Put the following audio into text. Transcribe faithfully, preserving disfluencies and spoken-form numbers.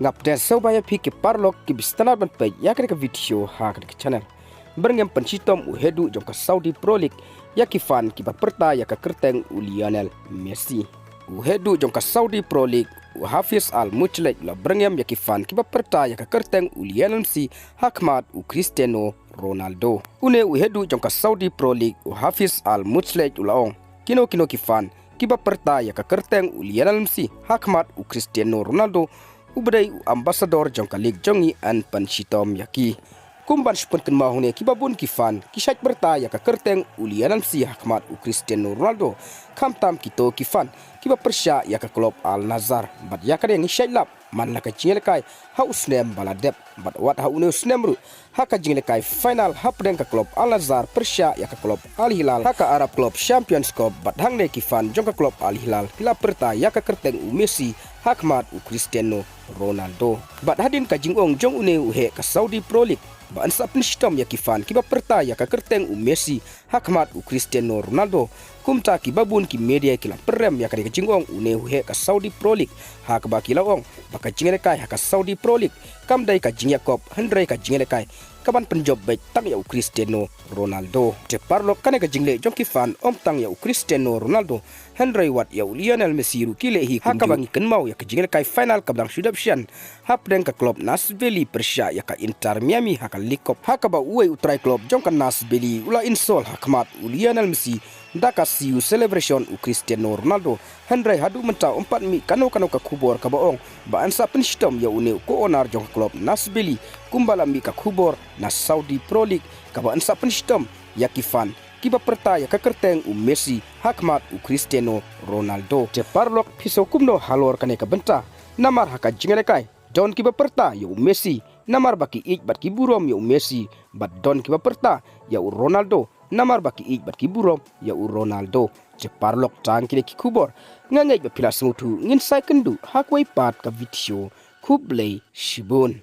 Nga pdiang sngewbha ïa phi ki paralok kiba sngewtynnat ban peit ïa kane ka video ha kane ka channel. Byrngem pynshitom u heh duh jong ka Saudi Pro League ïa ki fan kiba pyrta ïa ka kyrteng u Lionel Messi. U heh duh jong ka Saudi Pro League, u Hafiz Al Muchlek, u la byrngem ïa ki fan kiba pyrta ïa ka kyrteng u Lionel Messi ha khmat u Cristiano Ronaldo. Une u heh duh jong ka Saudi Pro League, u Hafiz Al Muchlek, u la ong, kino kino ki fan kiba pyrta ïa ka kyrteng u Lionel Messi ha khmat u Cristiano Ronaldo, uba dei u ambassador jong ka league jong ngi, yn pynshitom ïa ki. Kum ban shu pynkynmaw hangne, kiba bun ki fan ki shait pyrta ïa ka kyrteng u Lionel Messi ha khmat u Cristiano Ronaldo, khamtam kito ki fan kiba pyrshah ïa ka club Al Nassr. Bad ïa kane ngi shait lap man la ka jingïalehkai ha u snem ba la dep, bad wat ha une u snem ruh, ha ka jingïalehkai final hapdeng ka club Al Nassr pyrshah ïa ka club Al Hilal ha ka Arab Club Champions Cup, bad hangne ki fan jong ka club Al Hilal ki la pyrta ïa ka kyrteng u Messi ha khmat u Cristiano Ronaldo. Bad hadien ka jingong jong une u heh ka Saudi Pro League ba yn sa pynshitom ïa ki fan kiba pyrta ïa ka kyrteng u Messi ha khmat u Cristiano Ronaldo, kumta kiba bun ki media ki la pynrem ïa kane ka jingong une u heh ka Saudi Pro League, ha kaba ki la ong ba ka jingïalehkai ha ka Saudi Pro League kam dei ka jingïakop, hynrei ka jingïalehkai kaban pynjop beit tang ïa u Cristiano Ronaldo. Te paralok, kane ka jingleh jong ki fan ym tang ïa u Cristiano Ronaldo, hynrei wat ïa u Lionel Messi ruh ki leh hi, ha kaba ngi kynmaw ïa ka jingïalehkai final kaba dang shu dep shen hapdeng ka club Nashville pyrshah ïa ka Inter Miami ha ka League Cup, ha kaba uwei u trai club jong ka Nashville u la insult ha khmat u Lionel Messi da ka see you celebration u Cristiano Ronaldo. Hynrei haduh mynta ym pat mih kano kano ka khubor kaba ong ba yn sa pynshitom ïa une u co-owner jong ka club Nashville, kumba la mih ka khubor na Saudi Pro League kaba yn sa pynshitom ïa ki fan kiba pyrta ïa ka kyrteng u Messi ha khmat u Cristiano Ronaldo. Te paralok, phi sngew kumno halor kane ka bynta? Namar ha ka jingïalehkai don kiba pyrta ïa u Messi namar ba ki ïeit bad ki burom ïa u Messi, bad don kiba pyrta ïa u Ronaldo namar ba ki ïeit bad ki burom ïa u Ronaldo. Te paralok, tang kine ki khubor. Nga ngeit ba phi la sngewthuh, ngin sa ïakynduh ha kawei pat ka video. Khublei shibun.